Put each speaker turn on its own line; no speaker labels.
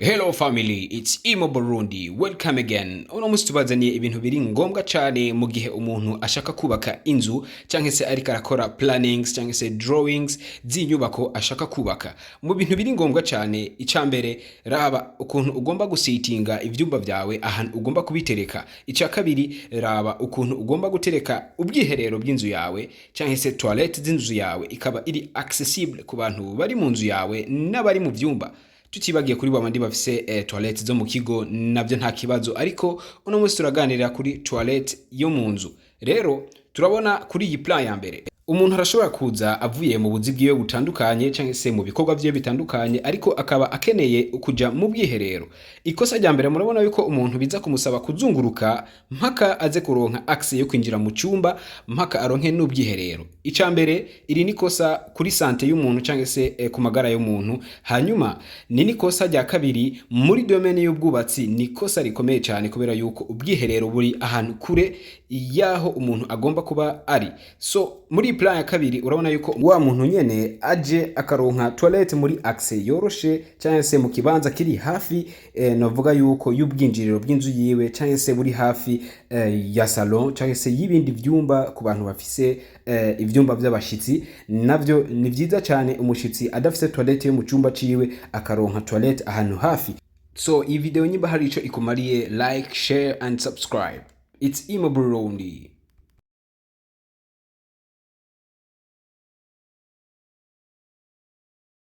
Hello family, it's Imo Burundi. Welcome again. Uno munsi tubazaniye ibintu biri ngombwa cyane mu gihe umuntu ashaka kubaka inzu cyangwa se ariko arakora plannings cyangwa se drawings z'inyubako ashaka kubaka. Mu bintu biri ngombwa cyane, icya mbere, raba ukuntu ugomba gusitinga ivyumba byawe, ahantu ugomba kubitereka. Icya kabiri, raba ukuntu ugomba gutereka ubwiherero bw'inzu yawe cyangwa se toilette z'inzu yawe, ikaba iri accessible ku bantu bari mu nzu yawe n'abari mu vyumba, tutibagiye kuri babandi bafise toilette zo mu kigo, nabyo nta kibazo. Ariko uno munsi turaganira kuri toilette yo mu nzu. Rero turabona kuri iyi plan ya mbere, umuntu arashobora kuza avuye mu buzi bwiwe butandukanye cyangwa se mu bikorwa byiwe bitandukanye, ariko akaba akeneye kuja mu bwiherero. Ikosa rya mbere, murabona yuko umuntu biza kumusaba kuzunguruka mpaka aze kuronka accès yo kwinjira mu cyumba, mpaka aronke n'ubwiherero. Icya mbere, iri ni kosa kuri santé y'umuntu cyangwa se ku magara y'umuntu. Hanyuma ni n'ikosa rya kabiri muri domaine y'ubwubatsi, ni ikosa rikomeye cyane, kubera yuko ubwiherero buri ahantu kure y'aho umuntu agomba kuba ari. So muri plan ya kabiri, urabona yuko wa muntu nyene aje akaronka toilette muri accès yoroshe cyangwa se mu kibanza kiri hafi, novuga yuko y'ubwinjiriro bw'inzu yiwe, cyangwa se buri hafi ya salon cyangwa se y'ibindi vyumba ku bantu bafise ivyumba by'abashitsi. Navyo ni vyiza cyane, umushitsi adafise toilette yo mu cyumba ciwe akaronka toilette ahantu hafi. So iyi video, nyimba hari ico ikumariye, like, share and subscribe. It's Imo Burundi.